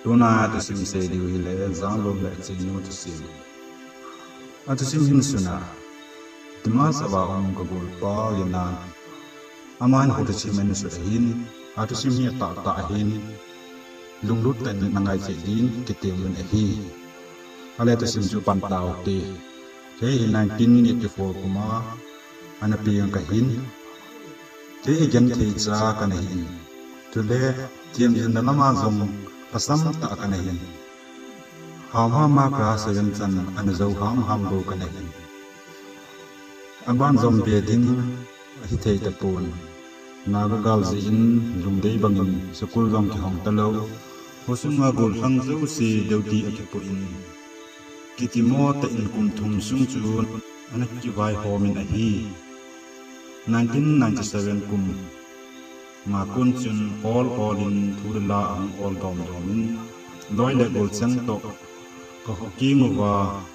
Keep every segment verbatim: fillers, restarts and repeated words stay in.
Tuna thusim sei diu hile, Janglom le Chingnu thusim. Athusim hin suna, Dima Hasao a um ka golpa Linan, aman hou thusim ahin sut ahin, athusim hi atahtah ahin, lunglut tah in na ngai cheh din kiti uvin ahi. Ale thusim chu pan tau hite. Kei hi nineteen eighty-four kum a ana peng kahin. Kei hi genthei cha kana hin. Chule, thiam jilna lama jong lhasam tah kana hin. Hamham a class seven chan ana jou hamham bou kana hin. Aban jong be ding ahithei tapon. Naga gal jeh in lungdei bangin school jong kihong talou. Khosunga gollhang jouse duty akipoh in, kitimo tah in kum thum sung chu ana kivaihom in ahi. Nineteen ninety-seven kum a kon chun ol ol in thu le la ahung ol dom dom in, loi le gol cheng toh ka hung keng uva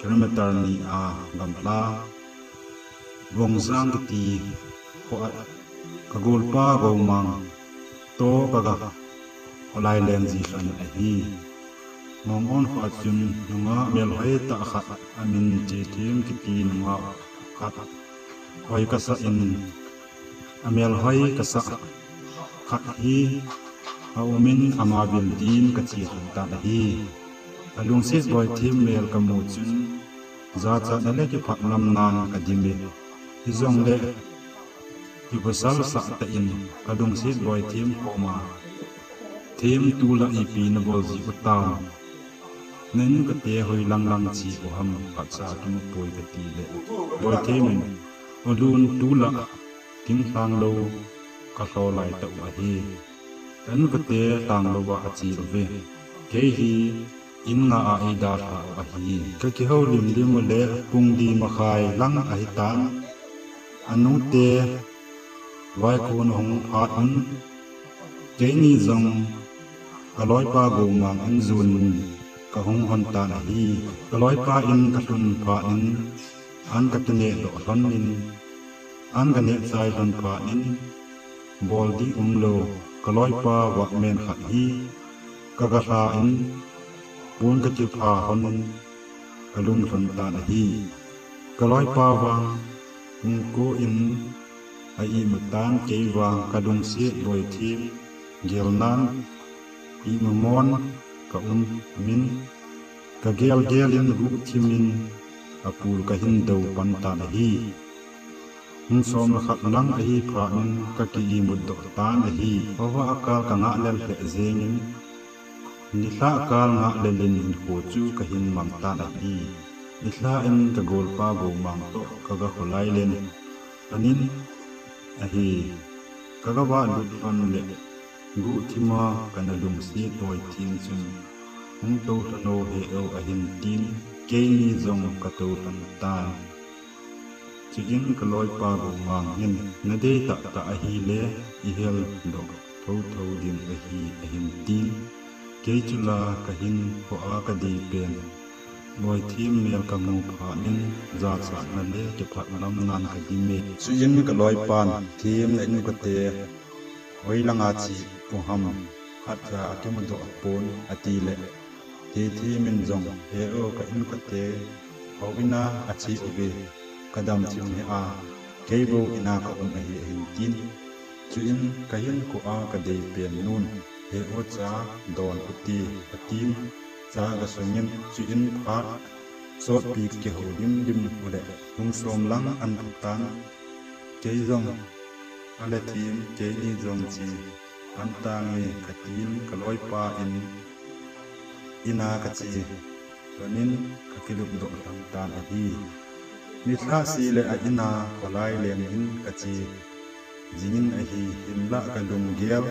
kilometer ni a gamla Vongjang kiti kho a ka golpa Goumang toh kaga kholai leng ji lhon ahi. Mongon kho a chun nungah melhoi tah khat amin Chethem kiti nungah khat hoi kasah in, amelhoi kasah khat hi aumin, ama vil din kache lhon tan ahi. Alungset Boithem mel kamu chun jachatna le kiphatlamnan kadim e. Hijongle kipasal sah tah in kalungset Boithem koma, Them, tulai ipi nabol ji utam? Na-in kate hoilang lang che uham, phatcha kimu poi kati le, Boithem in, Olun, tulai thinglhang lou kalho lai tah u ahi. Ka-in kate lhang louva ache uve. Kei hi in nga a eidalha u ahi. Kakihoulim lim u le pung li makhai lang ahitan. Anute vaikhon ahung phat un, keini jong kaloipa Goumang in jon in kahung hon tan ahi. Kaloipa in kalhun phat in, an kakineh doh lhon in, an kaneh chai lhon phat in, bol ding umlou kaloipa vahmen khat hi kagalha in, pon kakipha hon in, kalum lhon tan ahi. Kaloipa vang hung ko in a-imu tan, kei vang kalungset Boithem gelnan imu mon kaumin, kagel gel in guhthim in apul kahin do pan tan ahi. Hung som le khat lang ahi phat in kaki-imut doh tan ahi. Hova akal kangah lel lheh jeng in, nilhah kal ngah lel in hinkho chu kahin mang tan ahi. Nilhah in kagolpa Goumang toh kaga kholai leng panin ahi. Kaga valut lhon le guhthima kana lungset Boithem chun, hung tou lhon o he o ahin tin, keini jong katou lhon tan. Chuin kaloipa Goumang hin, nadei tahtah ahile, ihel doh thotho ding ahi, ahin tin. Kei chula kahin kho a kadei pen Boithem mel kamu phat in, jachatna le kiphatlamnan kadim e. Chuin kaloipan, Them, na-in kate hoilang a che uham, phatcha akimu doh pon, ati le, Chethem in jong, he o, ka-in kate houin a ache uve, kadam thim hih a, kei bou in a kaum ahi, ahin tin. Chuin kahin kho a kadei pen nun, he o, cha don ute, atin, cha gasung in, chuin phat sotpi kihoulim lim u le, pung som lang ahin tan, kei jong, Ale Them, keini jong che pan tange, katin, kaloipa in, in a kache lhon in kakilup doh lhon tan ahi. Nilhah se le a-in a kholai leng in kache jing in ahi, hinlah kalunggel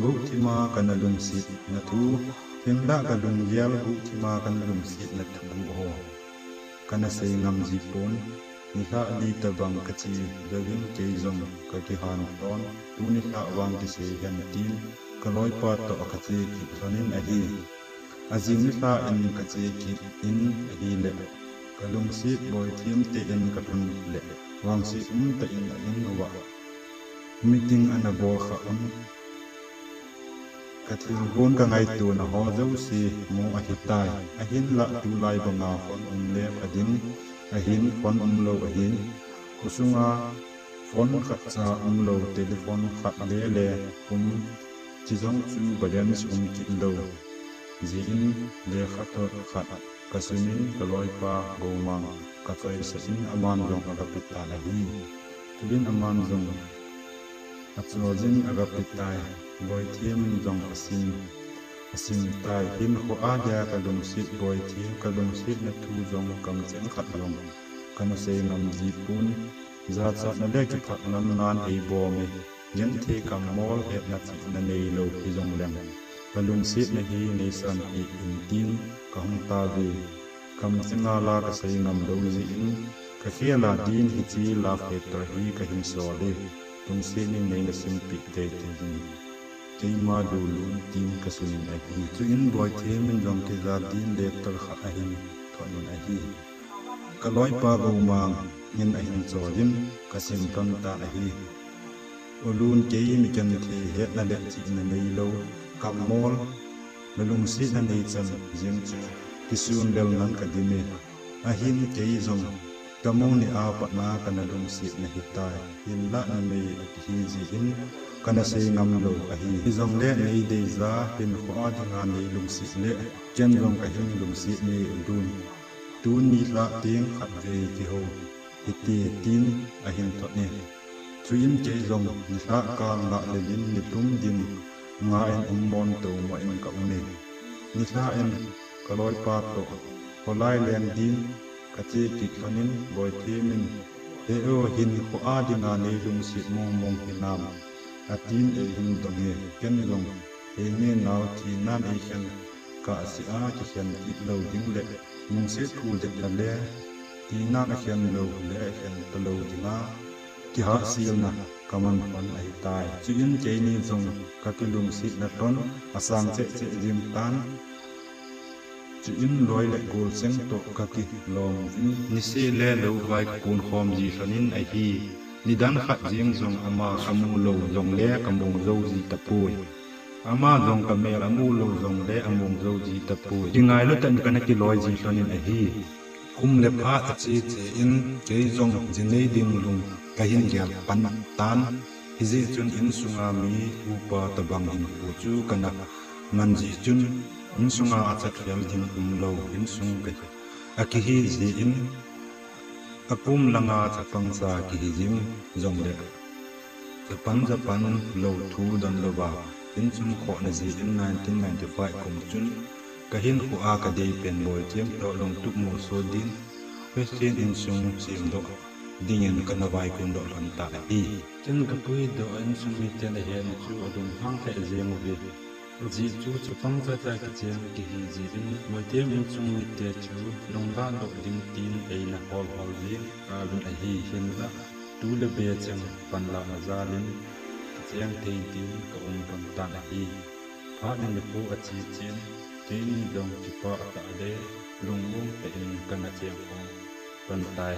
guhthima kana lungsetna thu, hinlah kalunggel guhthima kana lungsetna thu ho kana sei ngam ji pon. Nilhah li tabang kache jouvin kei jong kakihan lhon, tu nilhah vang kisei hen tin, kaloipa toh kache kit lhon in ahi. Ajing nilhah in kache kit in ahile, kalungset Boithem te in kalhun le, vangset umtah in a-in uva meeting ana bol khah un. Ka thilgon ka ngaitona ho jouse mu ahitai. Ahinlah tulai banga phone um le pha ding, ahin phone umlou ahi. Khosunga phone khatcha umlou, telephone khat le le um, chujong chu balance um kit lou jeh in lekhathot khat kasunin ka loipa Goumang ka choisah in aman jong aga petan ahi. Tuin aman jong achoijin aga petai. Boithem in jong asim, asim tai. Hinkho a dia ka lungset Boithem, ka lungsetna thu jong kamcheng khat jong kana sei ngam jipon. Jachatna le kiphatlamnan eibom e. Genthei kammol hetna chihna neilou hijongleng, ka lungsetna hi neisanpeh in tin kahung tauve. Kamchenga la kasei ngamlou jeh in, kakhel a din hiche love letter hi kahin sol e. Lungset in neina simpeh teitei in, keima lulun tin kasunin ahi. Chuin Boithem in jong kijat din letter khat ahin thot in ahi. Ka loipa Goumang in ahin choijin kasim lhon tan ahi. Olun, kei mi genthei hetna le chihna neilou, kammol, nalungsetna neichan jeng chu kisun lel nan kadim e. Ahin kei jong kamu ni a pat na kana lungsetna hitai. Hinlah numei kahi jeh in kana sei ngamlou ahi. Hijongle neideija hinkho a dinga neilungset le ken jong kahin lungset e Olun. Tuni nilhah teng khatvei kihou hite tin ahin thot e. Chuin kei jong nilhah kal ngah lel in nilum din nga in um mon tomo in ka um e. Nilhah in ka loipa toh kholai leng din kache kit lhon in Boithem in, he o, hinkho a dinga neilungset mong mong hinam, atin eihin dong e. Ken jong, he nge nao, thinan eikhen kahsea kikhen kit lou ding le lungset phu ding le, thinan akhen lou le akhen talou dinga kihahselna kaman lhon ahitai. Chuin keini jong kakilungsetna lhon asang cheh cheh jeng tan. Chuin loi le gol cheng toh kakilom uvin, niseh le louvai kaponkhom ji lhon in ahi. Nidan khat jeng jong ama kamu lou jongle kamong jou ji tapoi. Ama jong kamel amu lou jongle among jou ji tapoi. Kingailu tah in kana kiloi ji lhon in ahi. Kum le phat ache che in kei jong jinei ding lung kahin gel pan tan. Hijeh chun insunga mi upa tobang hinkho chu kana man jeh chun, insunga achat fel ding umlou insung akihi jeh in, akum langa chapang cha kihi jing jongle, chapang chapang lou thu don louva insung khohna jeh in nineteen ninety-five kum chun kahinkho a kadei pen Boithem toh lungtup molso din Christian insung semdoh dingin kana vaikun doh lhon tan ahi. Ken kapuidoh a insung miten ahet chu alunghang lheh jeng uve. Ajeh chu chapang chacha kicheng kihi jeh in Boithem insung mite chu lungdon doh ding tin eina hol hol jeng tauvin ahi. Hinlah tu le be cheng panlahna jal in kicheng thei din kaum lhon tan ahi. Phat le nikho ache chen, keini jong kipah tah le lungmong tah in kana chengkhom lhon tai.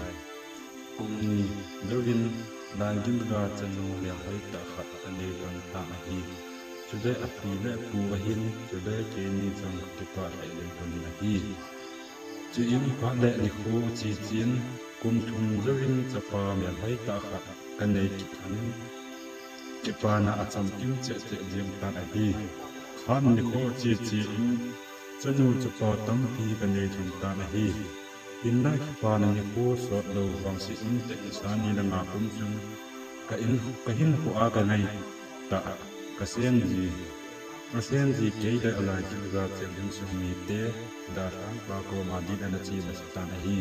Kum ni jouvin laigim ga chanu melhoi tah khat kanei lhon tan ahi. Chule api le apu ahin, chule keini jong kipah lheh jeng lhon in ahi. Chuin phat le nikho ache chen, kum thum jouvin chapa melhoi tah khat kanei kit lhon in, kipana achamkim cheh cheh jeng tan ahi. Phat nikho ache chen, chanu chapa tampi kanei lhon tan ahi. Hinlah kipana nikho sot lou vangset umtah in, sang ni le nga kum chun ka in, kahinkho a kangaitah kasenji, kasenji kei le alaigil ga cheng insung mite dalhang pa koma din ana che masa tan ahi.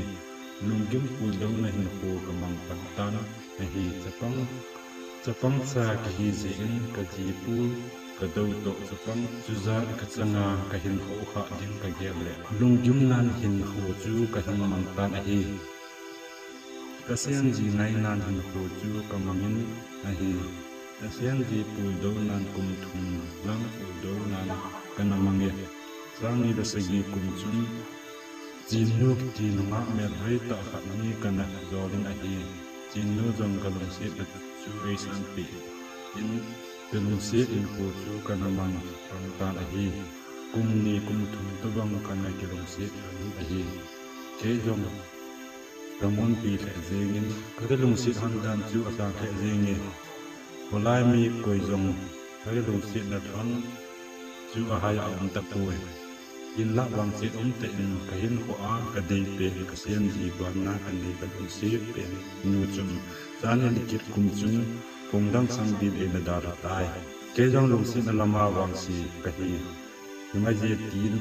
Lunggim puidouna hinkho kamang pan tan ahi. Chapang, chapang cha kihi jeh in kajipu kadou toh chapang chujat kachanga kahinkho khah ding kagel le, lunggimnan hinkho chu kahin mang tan ahi. Kasenji ngainan hinkho chu kamangin ahi. Kasenji puidounan kum thum lang puidounan kana mange. Sang ni le sagi kum chun Chinnu kiti nungah melhoi tah khat ni kana jolin ahi. Chinnu jong kalungset chu eisanpeh in, Kilungset in kho chu kana mang pan tan ahi. Kum ni kum thum tobang kana kilungset pan ahi. Kei jong kamunpi lheh jengin, kakilungset hon dan chu asang lheh jenge. Kholai mi koi jong kakilungsetna thon chu ahai a um tapoi. Hinlah vangset umtah in kahinkho a kadei pen, kasem ji vang na kanei kalungset pen nu chun, chan in kit kum chun pongdang sang din eina dalha tai. Kei jong lungsetna lama vangse kahi. Himai je tin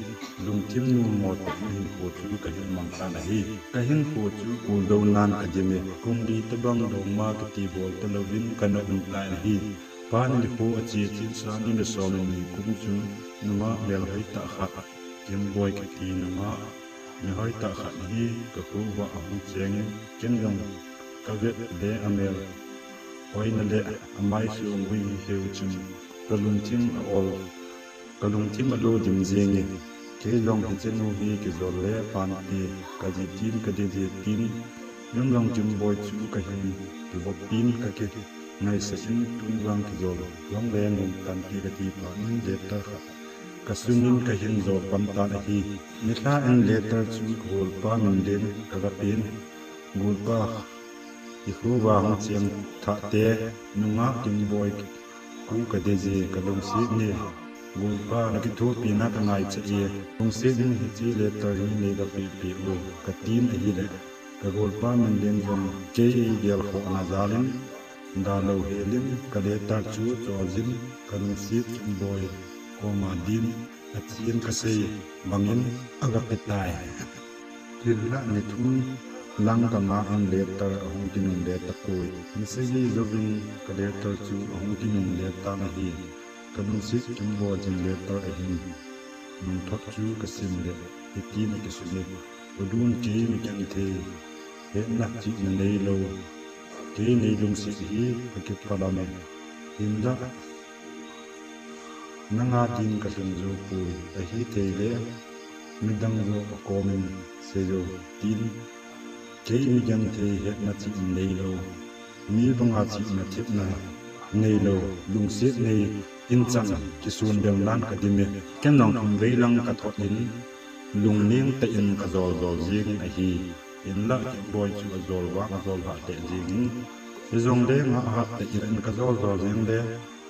lungthim numo tah in hinkho chu kahin mang tan ahi. Kahinkho chu puldou nan kadime. Kum li tobang dongma kiti bol talouvin kana um tan ahi. Pan nikho ache chin sang ni le som le ni kum chun nungah melhoi tah khat, Kimboi kiti nungah melhoi tah khat hi kakho uva ahung chengin, ken jong kavet le amelhoina le amaisong vui hiu chun kalungthim a-ol, kalungthim alo dim jenge. Kei jong hiche nu hi kijol le pante kaji tin, kadei ji tin, jong jong Kimboi chu kahin kivop pin, kakingaisah in, tun vang kijol jongle nung tante kati phat in letter khat kasunin kahin jol pan tan ahi. Nilhah in letter chu kagolpa Minlen kagapen. Golpa, ikho uva hung cheng thahte nungah Kimboi khu kadei je, kalungset ne. Golpa, nakithopina kangaicha e. Lungset in hiche letter hi neigapeh peh u, katin ahile, kagolpa Minlen jong kei eigelkhohna jalin dalou helin ka letter chu choljin, kalungset Kimboi koma din achen kasei bangin agape tai. Hinlah ni thum lang kangah in letter ahung kinungle tapoi. Ni sagi jouvin ka letter chu ahung kinungle tan ahi. Kalungset Kimboi jin letter ahin nungthot chu kasim le hitin akisune. Vadun, kei migenthei hetna chihna neilou, kei neilungset hi kakiphalam e. Hinlah nanga din kalhing jou poi, ahithei le midang joh akomin sei jou tin. Kei migenthei hetna chihna neilou, mi banga chihna thepna neilou, lungset nei in chan kisonbel nan kadime. Ken jong thum vei lang kathot in, lungneng tah in kajol jol jengin ahi. Hinlah Kimboi chu ajol vang ajol lhah lheh jengin, hijongle ngah hat tah in kajol jol jengle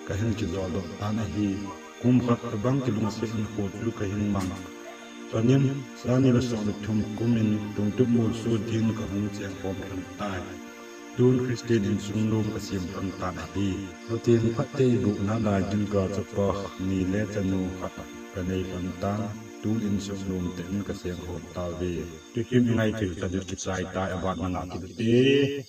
kahin kijoldoh tan ahi. Kum khat tobang kilungset in kho chu kahin mang panin, sang ni le som le thum kumin tungtup molso din kahung cheng khom lhon tai. Tun Christian insung nom kasem lhon tan ahi. Pathen phattheibohna lai Gilgal chapa ni le chanu khat kanei lhon tan, tun insung nom tah in kaseng khom tauve. Tuhin ingaito u chun kichai tai, aban na ngah kit ute.